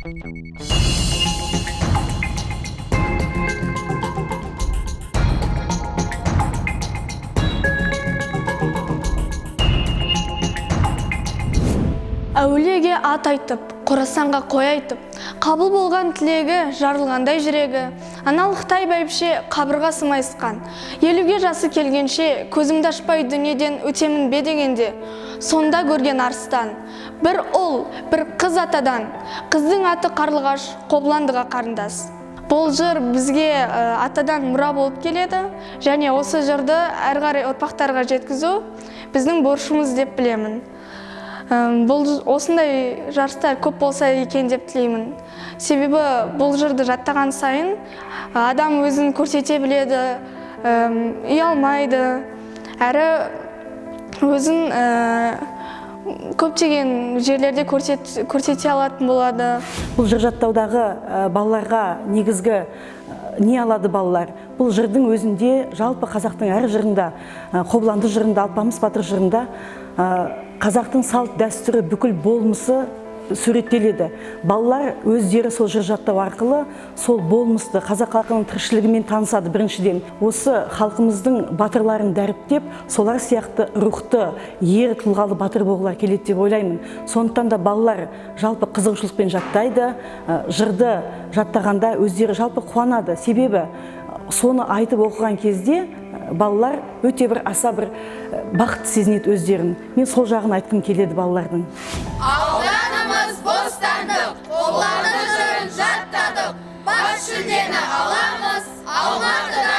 Әулиеге ат айтып, Қорасанға қой айтып, қабыл болған тілегі, жарылғандай жүрегі, аналықтай бәйбіше қабырғасы майысқан. 50-ге жасы келгенше, көзімді ашпай дүниеден өтемін бе дегенде, сонда көрген арыстан. Бір ұл, бір қыз атадан, қыздың аты Қарлығаш, Қобыландыға қарындас. Бұл жыр бізге атадан мұра болып келеді, және осы жырды әрі қарай ұрпақтарға жеткізу біздің борышымыз деп білемін. Бұл осындай жарыстар көп болса екен деп тілеймін. Себебі бұл жырды жаттаған сайын адам өзін көрсете біледі, ұялмайды, әрі өзін көптеген жерлерде көрсете алатын болады. Бұл жыр жаттаудағы балаларға негізгі не алады балалар? Бұл жырдың өзінде, жалпы қазақтың әр жырында, Қобыланды жырында, Алпамыс батыр жырында қазақтың салт дәстүрі, бүкіл болмысы суреттеледі. Балалар өздері сол жыр жаттау арқылы сол болмысты, қазақ халқының тіршілігімен танысады біріншіден. Осы халқымыздың батырларын дәріптеп, солар сияқты рухты, ер тұлғалы батыр болғылар келеді деп ойлаймын. Сондықтан да балалар жалпы қызығушылықпен жаттайды, жырды жаттағанда өздері жалпы қуанады. Себебі соны айтып оқыған кезде балалар өте бір аса бір бақытты сезінеді өздерін. Мен сол жағын айтқым келеді балалардың. Ауданымыз бостандық, Қобыланды жырын жаттадық, бас жүлдені аламыз Алматыдан.